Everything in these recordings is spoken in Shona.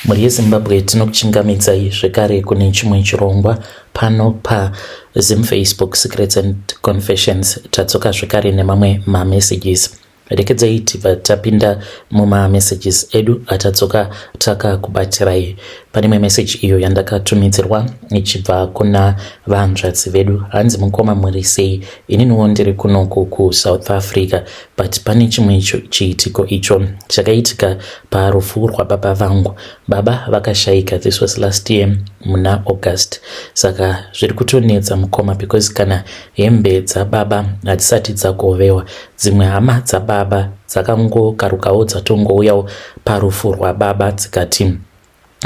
Mhuri yeZimbabwe tinokuchingamidzai zvekare kune chimwe chirongwa pano paZimFacebook Secrets and Confessions. Tadzoka zvekare nemamwe mamessages. Rekedzai tibva tapinda mumamessages edu atadzoka takakubatirai. Pane imwe message iyo yandakatumidzirwa ichibva kuna vahanzvadzi vedu. Hanzi mukoma muri sei? Ininiwo ndiri kunoku kuSouth Africa but pane chimwe chiitiko icho chakaitika parufu rwababa vangu. Baba vakashaika, this was last year muna August. Saka zviri kutonetsa mukoma because kana hembe dzababa hadzisati dzagovewa. Dzimwe hama dzababa dzakangokarukawo dzatongouyawo parufu rwababa dzikati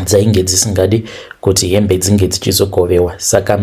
dzainge dzisingadi kuti hembe dzinge dzichizogovewa. Saka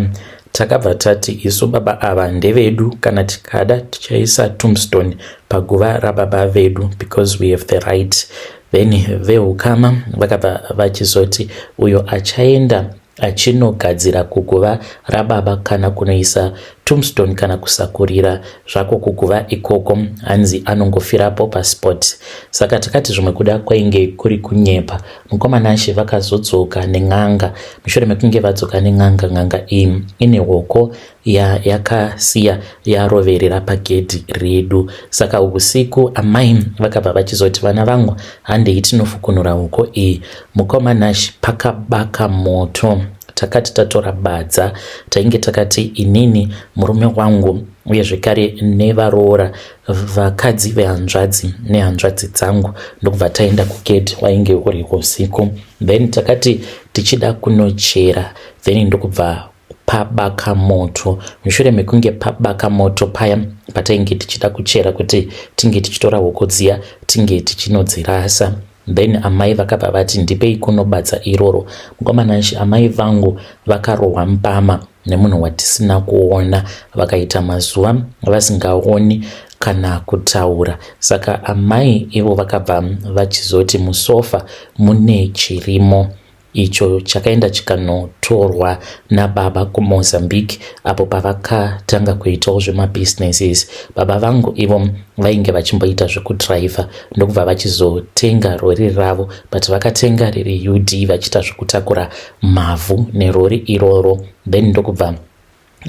takabva tati isu baba ava ndevedu, kana tikada tichaisa tombstone paguva rababa vedu because we have the right. Then vehukama vakabva vachizoti uyo achaenda achinogadzira kuguva rababa kana kunoisa tombstone kana kusakurira zvako kuguva ikoko, hanzi anongofirapo paspot. Saka takati zvimwe kuda kwainge kuri kunyepa. Mukoma Nashe, vakazodzoka nen'anga. Mushure mekunge vadzoka nen'anga, n'anga iyi ine hoko yakasiya yaroverera pagedhi redu. Saka usiku amai vakabva vachizoti, vana vangu, handei tinofukunura hoko iyi. Mukoma Nashe, pakabaka moto. Takati tatora badza, tainge takati inini, murume wangu, uye zvekare nevaroora vakadzi vehanzvadzi nehanzvadzi dzangu, ndokubva taenda kugedhi. Wainge uri usiku. Then takati tichida kunochera, then ndokubva pabaka moto. Mushure mekunge pabaka moto paya patainge tichida kuchera kuti tinge tichitora huku dziya tinge tichinodzirasa, then amai vakabva vati, ndipei kuno badza iroro. Mukoma Nashe, amai vangu vakarohwa mbama nemunhu watisina kuona, vakaita mazuva vasingaoni kana kutaura. Saka amai ivo vakabva vachizoti musofa mune chirimo icho chakaenda chikanotorwa nababa kuMozambique apo pavakatanga kuitawo zvemabusinesses. Baba vangu ivo vainge vachimboita zvekudhiraivha, ndokubva vachizotenga rori ravo, but vakatenga riri UD vachiita zvekutakura mavhu nerori iroro. Then ndokubva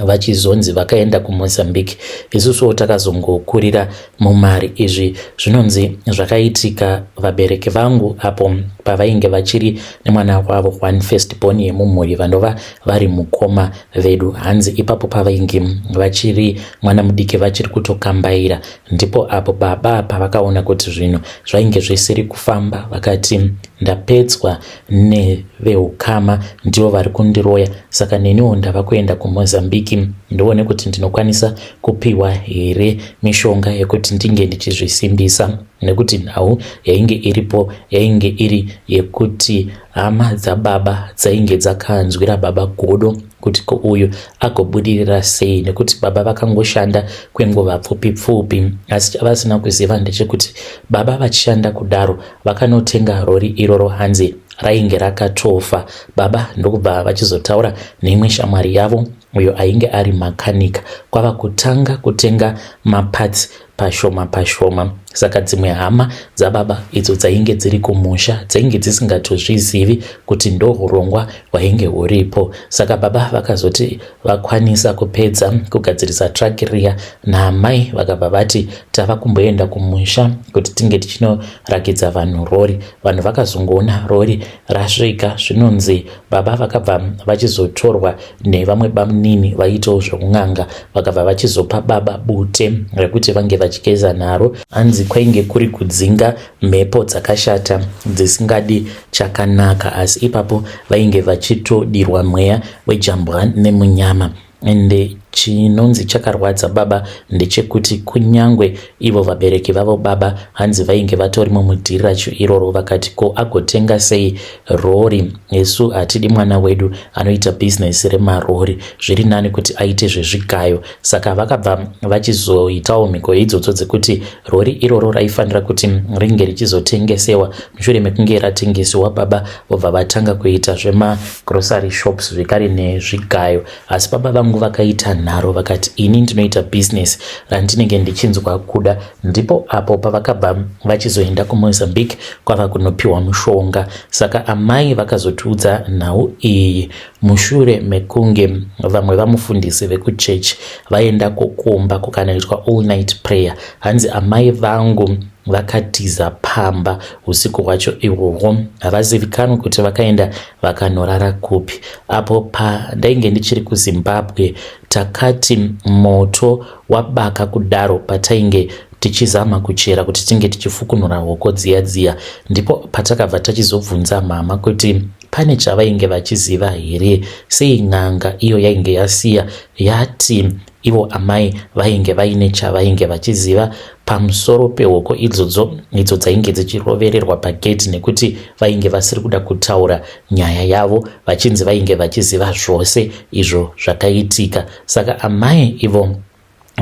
vachizonzi vakaenda kuMozambique, isusuwo takazongokurira mumari. Izvi zvinonzi zvakaitika vabereki vangu apo pavainge vachiri nemwana wavo one first born yemumhuri, vanova vari mukoma vedu. Hanzi ipapo pavainge vachiri mwana mudiki, vachiri kutokambaira, ndipo apo baba pavakaona kuti zvinhu zvainge zvisiri kufamba, vakati ndapedzwa neveukama, ndivo vari kundiroya, saka neniwo ndava kuenda kuMozambique ndione kuti ndinokwanisa kupiwa here mishonga yekuti ndinge ndichizvisimbisa, nekuti nhau yainge iripo yainge iri yekuti hama dzababa dzainge dzakanzwira baba godo kuti ko uyu agobudirira sei, nekuti baba vakangoshanda kwenguva pfupi pfupi. Asi chavasina kuziva ndechekuti baba vachishanda kudaro vakanotenga rori iroro, hanzi rainge rakatofa. Baba ndokubva vachizotaura neimwe shamwari yavo uyo ainge ari makanika, kwava kutanga kutenga maparts pashoma pashoma. Saka dzimwe hama dzababa idzo dzainge dziri kumusha dzainge dzisingatozvizivi kuti ndo urongwa hwainge huripo. Saka baba vakazoti vakwanisa kupedza kugadzirisa truck riya naamai, vakabva vati tava kumboenda kumusha kuti tinge tichinorakidza vanhu rori. Vanhu vakazongoona rori rasvika. Zvinonzi baba vakabva vachizotorwa nevamwe bamunini vaitawo zveun'anga, vakabva vachizopa baba bute rekuti vange vachigeza naro. Hanzi kwainge kuri kudzinga mhepo dzakashata dzisingadi chakanaka, asi ipapo vainge vachitodirwa mweya wejambwa nemunyama. Ende chinonzi chakarwadza baba ndechekuti kunyangwe ivo vabereki vavo baba, hanzi vainge vatorimo mudhiri racho iroro, vakati ko agotenga sei rori, isu hatidi mwana wedu anoita bhizinesi remarori, zviri nani kuti aite zvezvigayo. Saka vakabva vachizoitawo mhiko idzodzo dzekuti rori iroro raifanira kuti ringe richizotengesewa. Mushure mekunge ratengesewa, baba vobva vatanga kuita zvemagrocery shops zvekare nezvigayo. Asi baba vangu vakaita nharo, vakati ini ndinoita business randinenge ndichinzwa kuda. Ndipo apo pavakabva vachizoenda kuMozambique kwava kunopiwa mushonga. Saka amai vakazotiudza nhau iyi mushure mekunge vamwe vamufundisi vekuchechi vaenda kukumba kukanoitwa all night prayer. Hanzi amai vangu vakatiza pamba usiku hwacho ihwohwo, havazivikanwi kuti vakaenda vakanorara kupi. Apo pandainge ndichiri kuZimbabwe, takati moto wabaka kudaro patainge tichizama kuchera kuti tinge tichifukunura hoko dziya dziya, ndipo patakabva tachizobvunza mama kuti pane chavainge vachiziva here, sei n'anga iyo yainge yasiya yati ivo amai vainge vaine chavainge vachiziva pamusoro pehoko idzodzo idzo dzainge dzichirovererwa pagedhi, nekuti vainge vasiri kuda kutaura nyaya yavo vachinzi vainge vachiziva zvose izvo zvakaitika. Saka amai ivo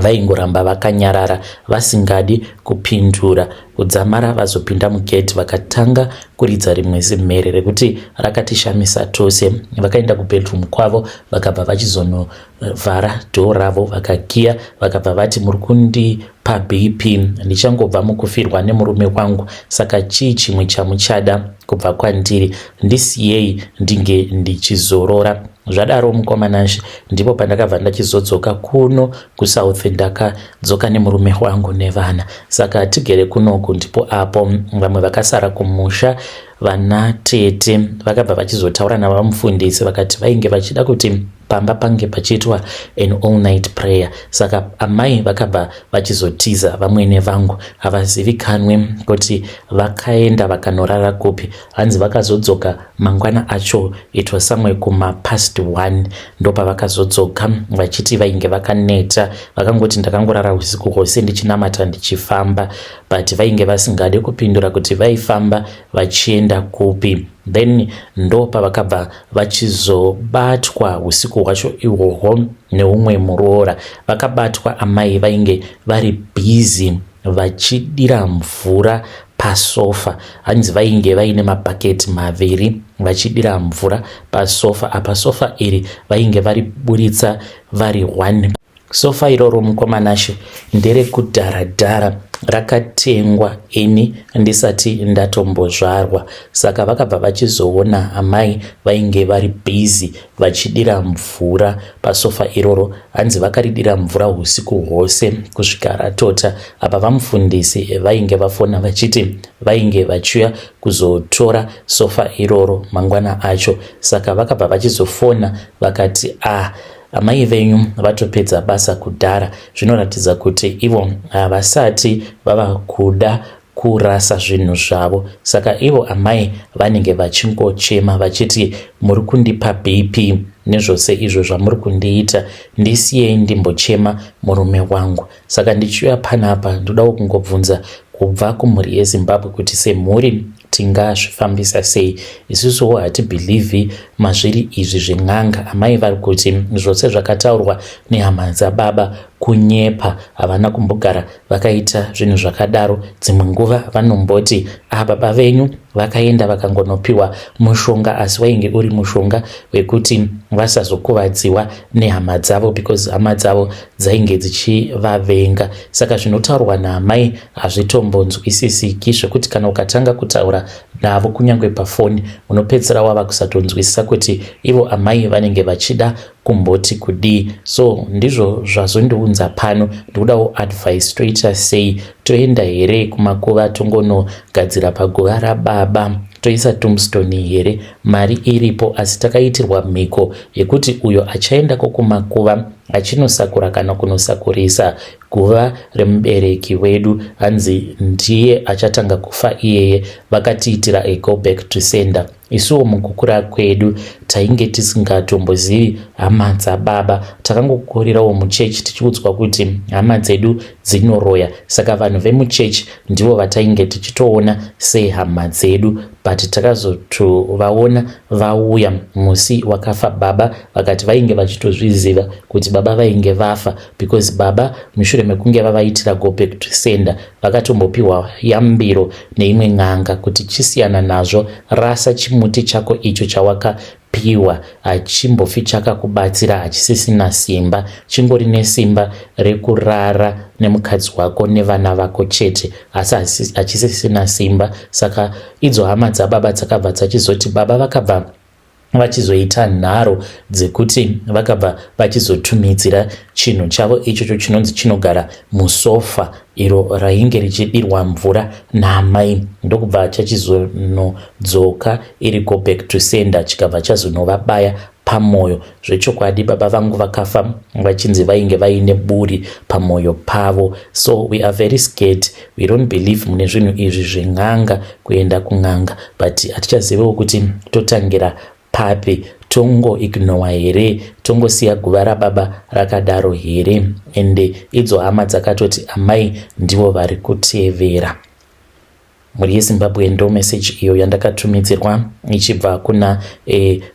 vaingoramba vakanyarara vasingadi kupindura kudzamara vazopinda mugedhi vakatanga kuridza rimwe zimhere rekuti rakatishamisa tose. Vakaenda kubedroom kwavo, vakabva vachizonovhara dhoo ravo vakakiya, vakabva vati, "Muri kundipa BP, ndichangobva mukufirwa nemurume wangu, saka chii chimwe chamuchada kubva kwandiri? Ndisiyei ndinge ndichizorora." Zvadaro, mukomanashe, ndipo pandakabva ndachizodzoka kuno kuSouth. Ndakadzoka nemurume wangu nevana, saka tigere kunoku. Ndipo apo vamwe vakasara kumusha, vana tete, vakabva vachizotaura navamufundisi, vakati vainge vachida kuti pamba pange pachiitwa an all night prayer. Saka amai vakabva vachizotiza. Vamwene vangu havazivikanwe kuti vakaenda vakanorara kupi. Hanzi vakazodzoka mangwana acho, it was somewhere kuma past 1, ndopavakazodzoka vachiti vainge vakaneta. Vakangoti, "Ndakangorara usiku hwose ndichinamata, ndichifamba," but vainge vasingadi kupindura kuti vaifamba vachienda kupi. Then ndo pavakabva vachizobatwa usiku hwacho ihwohwo neumwe muroora. Vakabatwa amai vainge vari busy vachidira mvura pasofa. Hanzi vainge vaine mabhaketi maviri vachidira mvura pasofa. Apa sofa iri vainge variburitsa vari one. Sofa iroro, mukomanashe, nderekudharadhara, rakatengwa ini ndisati ndatombozvarwa. Saka vakabva vachizoona amai vainge vari busy vachidira mvura pasofa iroro. Hanzi vakaridira mvura usiku hwose kusvika ratota. Apa vamufundisi vainge vafona vachiti vainge vachiuya kuzotora sofa iroro mangwana acho. Saka vakabva vachizofona vakati, "Ah, amai venyu vatopedza basa kudhara." Zvinoratidza kuti ivo havasati vava kuda kurasa zvinhu zvavo. Saka ivo amai vanenge vachingochema vachiti, "Muri kundipa BP nezvose izvo zvamuri kundiita, ndisiyei ndimbochema murume wangu." Saka ndichiuya panapa, ndodawo kungobvunza kubva kumhuri yeZimbabwe kuti semhuri tingazvifambisa sei? Isusuwo hatibhilivhi mazviri izvi zven'anga. Amai vari kuti zvose zvakataurwa nehama dzababa kunyepa, havana kumbogara vakaita zvinhu zvakadaro. Dzimwe nguva vanomboti, "Ah, baba venyu vakaenda vakangonopiwa mushonga," asi wainge uri mushonga wekuti vasazokuvadziwa nehama dzavo, because hama dzavo dzainge dzichivavenga. Saka zvinotaurwa naamai hazvitombonzwisisiki, zvekuti kana ukatanga kutaura navo kunyange pafoni, unopedzisira wava kusatonzwisisa kuti ivo amai vanenge vachida kumboti kudii. So ndizvo zvazondiunza pano. Ndikudawo advice, toita sei? Toenda here kumakuva, tongonogadzira paguva rababa, toisa tombstone here? Mari iripo, asi takaitirwa mhiko yekuti uyo achaendako kumakuva achinosakura kana kunosakurisa guva remubereki wedu, hanzi ndiye achatanga kufa iyeye. Vakatiitira a go back to sender. Isuwo mukukura kwedu tainge tisingatombozivi hama dzababa, takangokurirawo muchechi tichiudzwa kuti hama dzedu dzinoroya. Saka vanhu vemuchechi ndivo vatainge tichitoona sehama dzedu, but takazotovaona vauya musi wakafa baba, vakati vainge vachitozviziva kuti baba baba vainge vafa because baba mushure mekunge vavaitira go back to sender vakatombopiwa yambiro neimwe n'anga kuti chisiyana nazvo, rasa chimuti chako icho chawakapiwa, hachimbofi chakakubatsira, hachisisina simba, chingori nesimba rekurara nemukadzi wako nevana vako chete, asi hachisisina simba. Saka idzo hama dzababa dzakabva dzachizoti baba vakabva vachizoita nharo dzekuti vakabva vachizotumidzira chinhu chavo ichocho chinonzi chinogara musofa iro rainge richidirwa mvura naamai, ndokubva chachizonodzoka iri go back to sender, chikabva chazonovabaya pamwoyo. Zvechokwadi baba vangu vakafa vachinzi vainge vaine buri pamwoyo pavo. So we are very scared. We don't believe mune zvinhu izvi zven'anga, kuenda kun'anga, but hatichaziviwo kuti totangira papi. Tongoignora here? Tongosiya guva rababa rakadaro here? Ende idzo hama dzakatoti amai ndivo vari kutevera. Mhuri yeZimbabwe, ndo meseji iyo yandakatumidzirwa ichibva kuna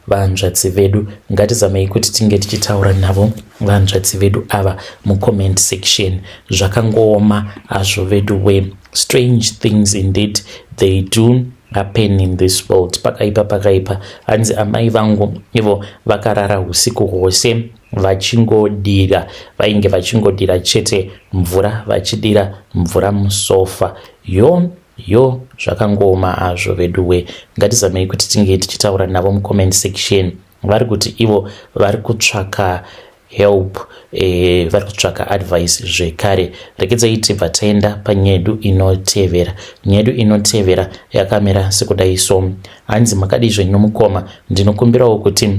vanzvadzi vedu. Ngatizamei kuti tinge tichitaura navo vanzvadzi vedu ava mucomment section. Zvakangooma hazvo vedu we. Strange things indeed, they do happen in this world. Pakaipa, pakaipa. Hanzi amai vangu ivo vakarara usiku hwose vachingodira, vainge vachingodira chete mvura, vachidira mvura musofa. Yo yo, zvakangooma hazvo veduwe. Ngatizamei kuti tinge tichitaura navo mucomment section. Vari kuti ivo vari kutsvaka help, vari kutsvaka advice zvekare. Rekedzai tibva taenda panyedu inotevera. Nyedu inotevera yakamira sekudai so. Hanzi, "Makadii zvenyu mukoma? Ndinokumbirawo kuti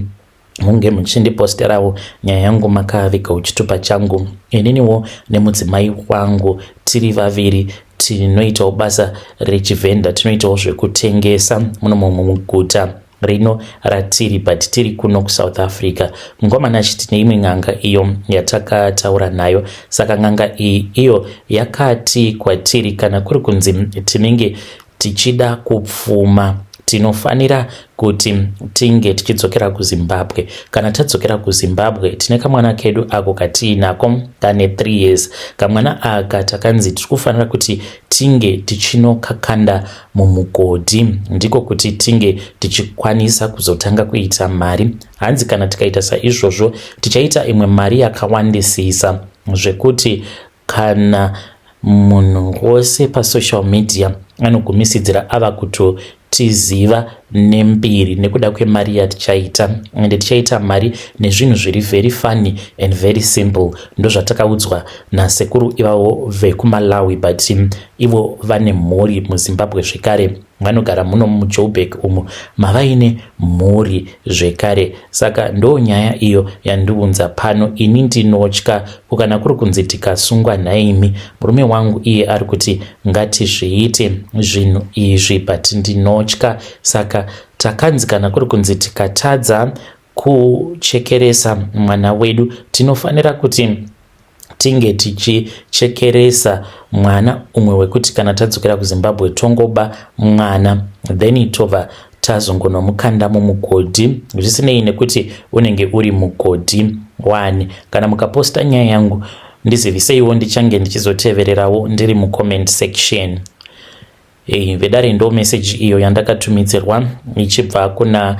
munge muchindiposterawo nyaya yangu makavigawo chitupa changu. Ininiwo nemudzimai wangu tiri vaviri tinoitawo basa rechivhenda, tinoitawo zvekutengesa muno muguta rino ratiri, but tiri kuno kuSouth Africa. Mungomana achiti neimwe n'anga iyo yatakataura nayo. Saka n'anga iyi iyo yakati kwatiri kana kuri kunzi tinenge tichida kupfuma, tinofanira kuti tinge tichidzokera kuZimbabwe. Kana tadzokera kuZimbabwe, tine kamwana kedu ako katiinako kane 3 years. Kamwana aka takanzi tiri kufanira kuti tinge tichinokakanda mumugodhi, ndiko kuti tinge tichikwanisa kuzotanga kuita mari. Hanzi kana tikaita saizvozvo, tichaita imwe mari yakawandisisa zvekuti kana munhu wose pasocial media anogumisidzira ava kutotiziva nembiri nekuda kwemari yatichaita, ende tichaita mari nezvinhu zviri very funny and very simple." Ndozvatakaudzwa nasekuru ivavo vekuMalawi, but ivo vane mhuri muZimbabwe zvekare, vanogara muno muJoburg umu mavaine mhuri zvekare. "Saka ndo nyaya iyo yandiunza pano. Ini ndinotya kukana kuri kunzi tikasungwa nhaimi. Murume wangu iye ari kuti ngatizviite zvinhu izvi, but ndinotya. Saka takanzi kana kuri kunzi tikatadza kuchekeresa mwana wedu, tinofanira kuti tinge tichichekeresa mwana umwe wekuti kana tadzokera kuZimbabwe tongoba mwana, then tobva tazongonomukanda mumugodhi, zvisinei nekuti unenge uri mugodhi wani. Kana mukaposta nyaya yangu, ndiziviseiwo, ndichange ndichizotevererawo ndiri mucomment section." Vedare, ndo meseji iyo yandakatumidzirwa ichibva kuna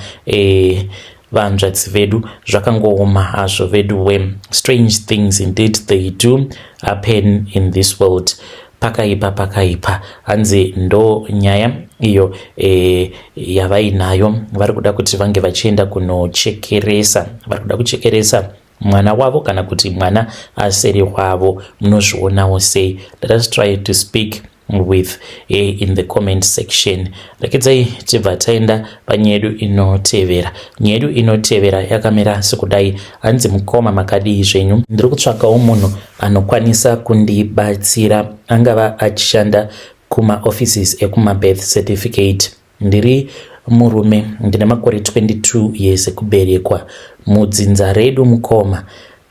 vanzvadzi vedu. Zvakangooma hazvo vedu we. Strange things indeed, they do happen in this world. Pakaipa, pakaipa. Hanzi ndo nyaya iyo yavainayo. Vari kuda kuti vange vachienda kunochekeresa, vari kuda kuchekeresa mwana wavo kana kuti mwana asiri wavo. Munozvionawo sei? Let us try to speak with in the comment section. Rekedzai tibva taenda panyedu inotevera. Nyedu inotevera yakamira sekudai. Hanzi, "Mukoma, makadii zvenyu? Ndiri kutsvakawo munhu anokwanisa kundibatsira, angava achishanda kumaoffices ekumabirth certificate. Ndiri murume, ndine makore 22 years ekuberekwa. Mudzinza redu, mukoma,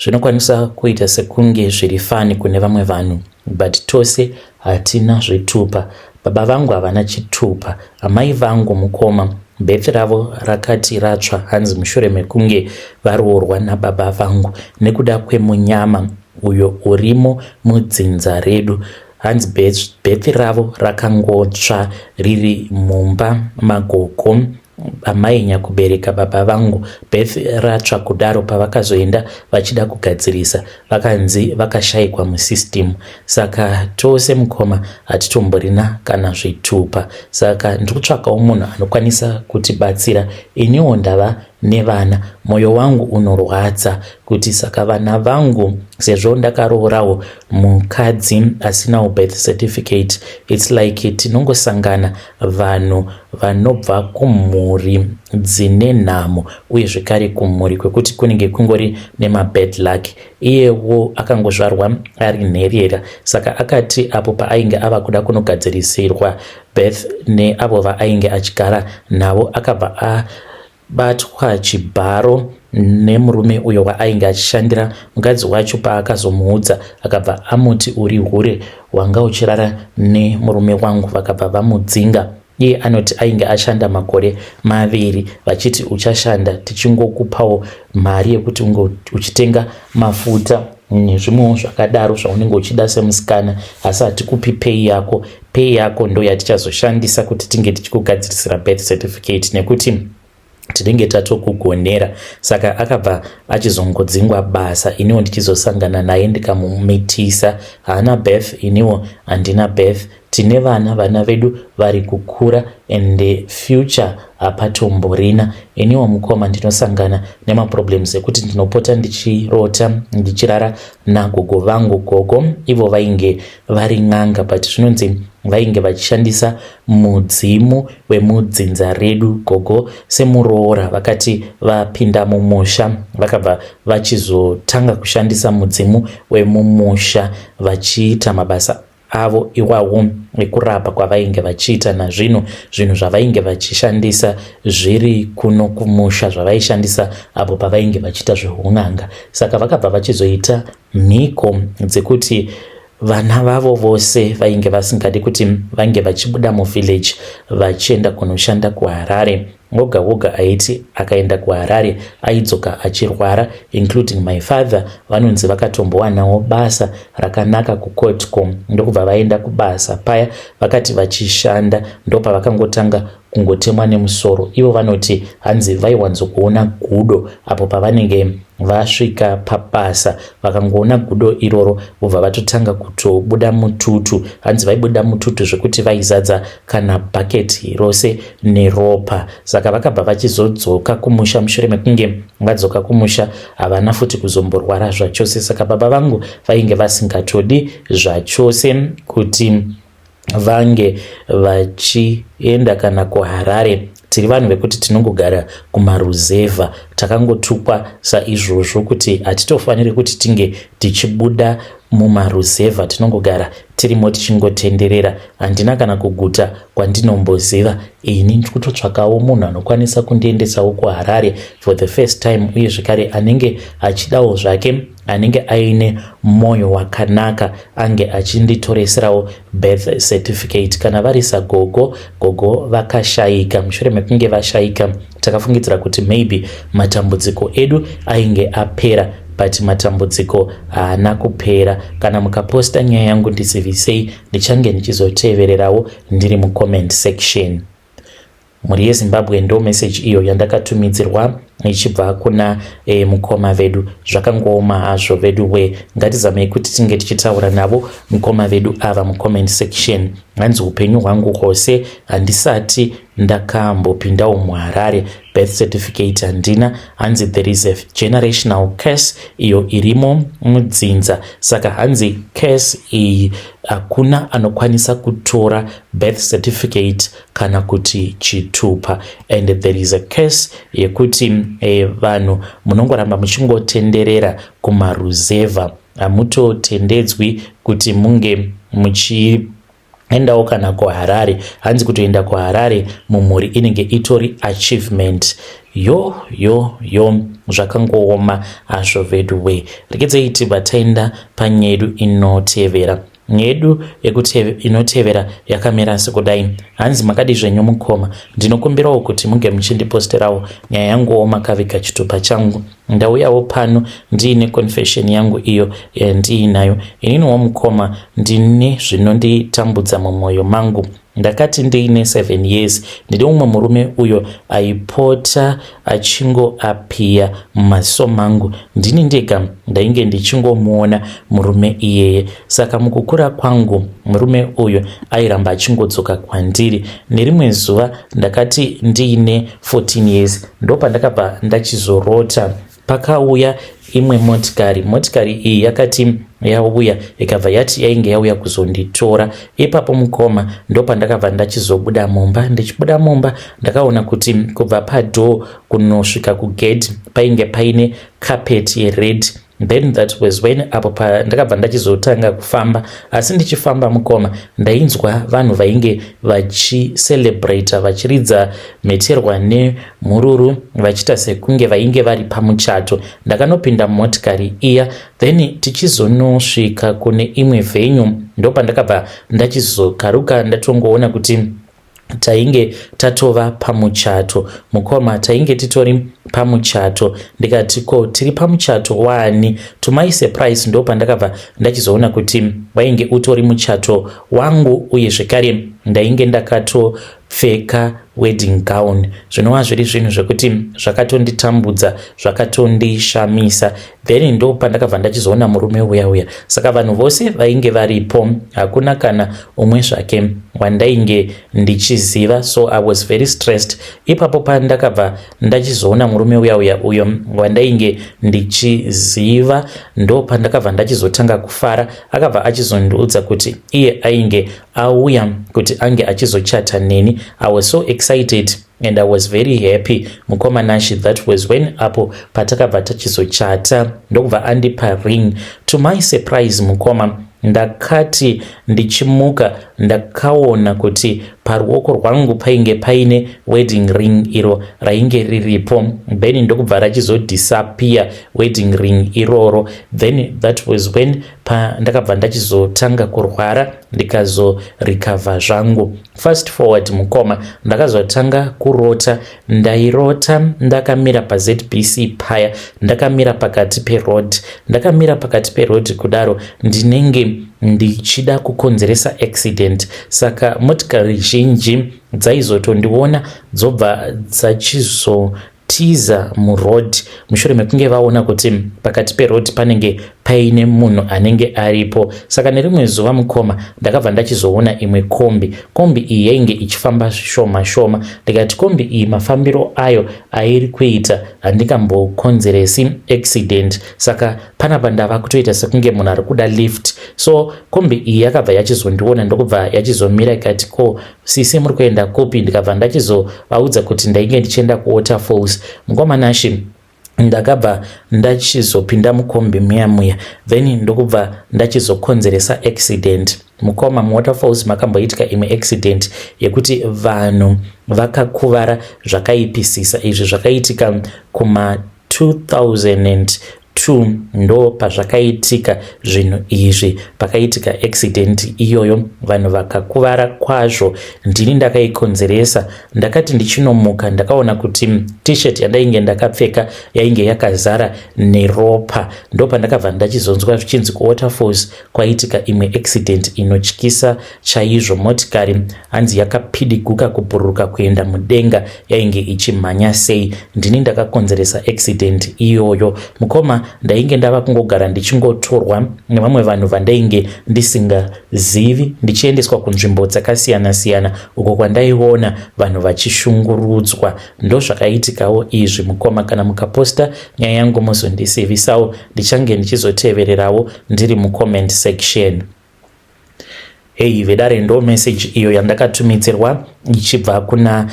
zvinokwanisa kuita sekunge zviri funny kune vamwe vanhu, but tose hatina zvitupa. Baba vangu havana chitupa. Amai vangu, mukoma, Birth ravo rakati ratsva hanzi mushure mekunge varoorwa nababa vangu nekuda kwemunyama uyo urimo mudzinza redu. Hanzi birth ravo rakangotsva riri mumba magogo amai nyakubereka baba vangu. Birth ratsva kudaro, pavakazoenda vachida kugadzirisa vakanzi vakashayikwa musystem. Saka tose mukoma hatitomborina kana zvitupa, saka ndiri kutsvakawo munhu anokwanisa kutibatsira. Iniwo ndava nevana, mwoyo wangu unorwadza kuti saka vana vangu, sezvo ndakaroorawo mukadzi asinawo birth certificate, it's like tinongosangana vanhu vanobva kumhuri dzine nhamo uye zvekare kumhuri kwekuti kunenge kungori nemabad luck. Iyewo akangozvarwa ari nherera, saka akati apo paainge ava kuda kunogadzirisirwa birth neavo vaainge achigara navo, akabva abatwa chibharo nemurume uyo waainge achishandira. Mukadzi wacho paakazomuudza, akabva amuti, "Uri hure, wanga uchirara nemurume wangu." Vakabva vamudzinga. Iye anoti ainge ashanda makore 2, vachiti, "Uchashanda tichingokupawo mari yekuti unge uchitenga mafuta nezvimwewo zvakadaro zvaunenge uchida semusikana, asi hatikupi pay yako. Pay yako ndo yatichazoshandisa kuti tinge tichikugadzirisira birth certificate nekuti tinenge tatokugonera." Saka akabva achizongodzingwa basa. Iniwo ndichizosangana naye ndikamumitisa. Haana birth, iniwo handina birth. Tine vana, vana vedu vari kukura and future hapatomborina. Iniwo mukoma ndinosangana nemaproblems ekuti ndinopota ndichirota ndichirara nagogo vangu. Gogo ivo vainge vari n'anga, but zvinonzi vainge vachishandisa mudzimu wemudzinza redu. Gogo semuroora vakati vapinda mumusha, vakabva vachizotanga kushandisa mudzimu wemumusha vachiita mabasa avo iwawo ekurapa kwavainge vachiita. Nazvino zvinhu zvavainge vachishandisa zviri kuno kumusha, zvavaishandisa apo pavainge vachiita zveun'anga. Saka vakabva vachizoita mhiko dzekuti vana vavo vose vainge vasingadi kuti vange vachibuda muvillage vachienda kunoshanda kuHarare. Woga woga aiti akaenda kuHarare aidzoka achirwara, including my father. Vanonzi vakatombowanawo basa rakanaka kuCottco, ndokubva vaenda kubasa paya. Vakati vachishanda ndopavakangotanga kungotemwa nemusoro. Ivo vanoti hanzi vaiwanzokuona gudo apo pavanenge vasvika pabasa. Vakangoona gudo iroro vobva vatotanga kutobuda mututu. Hanzi vaibuda mututu zvekuti vaizadza kana bhaketi rose neropa. Saka vakabva vachizodzoka kumusha. Mushure mekunge vadzoka kumusha havana futi kuzomborwara zvachose. Saka baba vangu vainge vasingatodi zvachose kuti vange vachienda kana kuHarare. Tiri vanhu vekuti tinongogara kumaruzevha, takangotukwa saizvozvo kuti hatitofaniri kuti tinge tichibuda mumaruzevha, tinongogara tirimo tichingotenderera. Handina kana kuguta kwandinomboziva ini. Ndiri kutotsvakawo munhu anokwanisa kundiendesawo kuHarare for the first time, uye zvekare anenge achidawo zvake, anenge aine mwoyo wakanaka, ange achinditoreserawo birth certificate. Kana vari sagogo, gogo vakashayika. Mushure mekunge vashayika takafungidzira kuti maybe matambudziko edu ainge apera, but matambudziko haana kupera. Kana mukaposta nyaya yangu ndizivisei, ndichange ndichizotevererawo ndiri mucomment section. Mhuri yeZimbabwe, ndo meseji iyo yandakatumidzirwa ichibva kuna mukoma vedu. Zvakangooma hazvo vedu we. Ngatizamei kuti tinge tichitaura navo mukoma vedu ava mucomment section. Hanzi, "Upenyu hwangu hwose handisati ndakambopindawo muHarare, birth certificate handina." Hanzi there is a generational curse iyo irimo mudzinza. Saka hanzi curse iyi hakuna anokwanisa kutora birth certificate kana kuti chitupa, and there is a curse yekuti vanhu munongoramba muchingotenderera kumaruzevha, hamutotendedzwi kuti munge muchiendawo kana kuHarare. Hanzi kutoenda kuHarare mumhuri inenge itori achievement. Yo yo yo, zvakangooma hazvo vedu we. Regedzei tibva taenda panyedu inotevera. Yedu inotevera yakamira sekudai. Hanzi makadi zvenyu mukoma, ndinokumbirawo kuti munge muchindiposterawo nyaya yanguwo makaviga chitupa changu. Ndauyawo pano ndiine confession yangu iyo yandiinayo. Ininiwo mukoma ndine zvinonditambudza mumwoyo mangu. Ndakati ndiine 7 years ndine umwe murume uyo aipota achingoapiya mumaziso mangu. Ndini ndega ndainge ndichingomuona murume iyeye. Saka mukukura kwangu murume uyu airamba achingodzoka kwandiri. Nerimwe zuva ndakati ndiine 14 years ndopandakabva ndachizorota pakauya imwe motikari. Motikari iyi yakati yauya ikabva yati yainge yauya kuzonditora. Ipapo mukoma ndopandakabva ndachizobuda mumba. Ndichibuda mumba ndakaona kuti kubva padhoo kunosvika kugedhi painge paine carpet yered. Then that was when apo pandakabva ndachizotanga kufamba. Asi ndichifamba mukoma ndainzwa vanhu vainge vachicelebrata vachiridza mheterwa nemhururu vachiita sekunge vainge vari pamuchato. Ndakanopinda mumotikari iya, then tichizonosvika kune imwe venue ndopandakabva ndachizokaruka ndatongoona kuti tainge tatova pamuchato. Mukoma, tainge titori pamuchato. Ndikati, ko tiri pamuchato wani? To my surprise ndopandakabva ndachizoona kuti wainge utori muchato wangu, uye zvekare ndainge ndakatopfeka wedding gown, zvinova zviri zvinhu zvekuti zvakatonditambudza, zvakatondishamisa. Then ndo pandakabva ndachizoona murume uya uya. Saka vanhu vose vainge varipo hakuna kana umwe zvake wandainge ndichiziva, so I was very stressed. Ipapo pandakabva ndachizoona murume uya uya uyo wandainge ndichiziva, ndo pandakabva ndachizotanga kufara. Akabva achizondiudza kuti iye ainge auya kuti ange achizochata neni. I was so excited and I was very happy, mukoma Nashi. That was when apo patakabva tachizochata, ndokubva andipa ring. To my surprise mukoma, ndakati ndichimuka ndakaona kuti paruoko rwangu painge paine wedding ring iro rainge riripo, then ndokubva rachizodisappear wedding ring iroro. Then that was when pandakabva ndachizotanga kurwara, ndikazorecover zvangu. Fast forward mukoma, ndakazotanga kurota. Ndairota ndakamira paZBC paya, ndakamira pakati peroad. Ndakamira pakati peroad kudaro, ndinenge ndichida kukonzeresa accident. Saka motikari zhinji dzaizotondiona dzobva dzachizotiza muroad mushure mekunge vaona kuti pakati peroad panenge paine munhu anenge aripo. Saka nerimwe zuva mukoma, ndakabva ndachizoona imwe kombi. Kombi iyi yainge ichifamba zvishoma shoma. Ndikati kombi iyi mafambiro ayo airi kuita handingambokonzeresi accident, saka panapa ndava kutoita sekunge munhu ari kuda lift. So kombi iyi yakabva yachizondiona, ndokubva yachizomira, ikati, "Ko sisi, muri kuenda kupi?" Ndikabva ndachizovaudza kuti ndainge ndichienda kuWaterfalls. Mukoma Nashi, ndakabva ndachizopinda mukombi muya muya, then ndokubva ndachizokonzeresa accident. Mukoma, muWaterfalls makamboitika imwe accident yekuti vanhu vakakuvara zvakaipisisa. Izvi zvakaitika kuma 2002, ndo pazvakaitika zvinhu izvi. Pakaitika accident iyoyo, vanhu vakakuvara kwazvo. Ndini ndakaikonzeresa. Ndakati ndichinomuka ndakaona kuti T-shirt yandainge ndakapfeka yainge yakazara neropa. Ndo pandakabva ndachizonzwa zvichinzi kuWaterfalls kwaitika imwe accident inotyisa chaizvo. Motikari hanzi yakapidiguka kubhururuka kuenda mudenga, yainge ichimhanya sei. Ndini ndakakonzeresa accident iyoyo mukoma. Ndainge ndava kungogara ndichingotorwa nevamwe vanhu vandainge ndisingazivi, ndichiendeswa kunzvimbo dzakasiyana-siyana uko kwandaiona vanhu vachishungurudzwa. Ndozvakaitikawo izvi mukoma. Kana mukaposta nyaya yangu muzondisivisawo, ndichange ndichizotevererawo ndiri mucomment section. Hei vedare, ndo message iyo yandakatumidzirwa ichibva kuna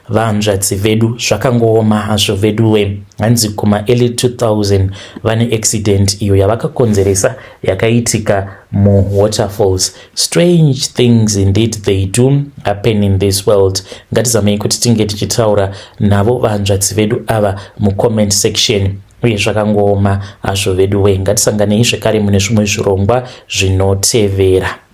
vanzvadzi vedu. Zvakangooma hazvo veduwe. Hanzi kuma early 2000 vane accident iyo yavakakonzeresa yakaitika muWaterfalls. Strange things indeed, they do happen in this world. Ngatizamei kuti tinge tichitaura navo vanzvadzi vedu ava mucomment section. Uye zvakangooma hazvo veduwe. Ngatisanganei zvekare mune zvimwe zvirongwa zvinotevera.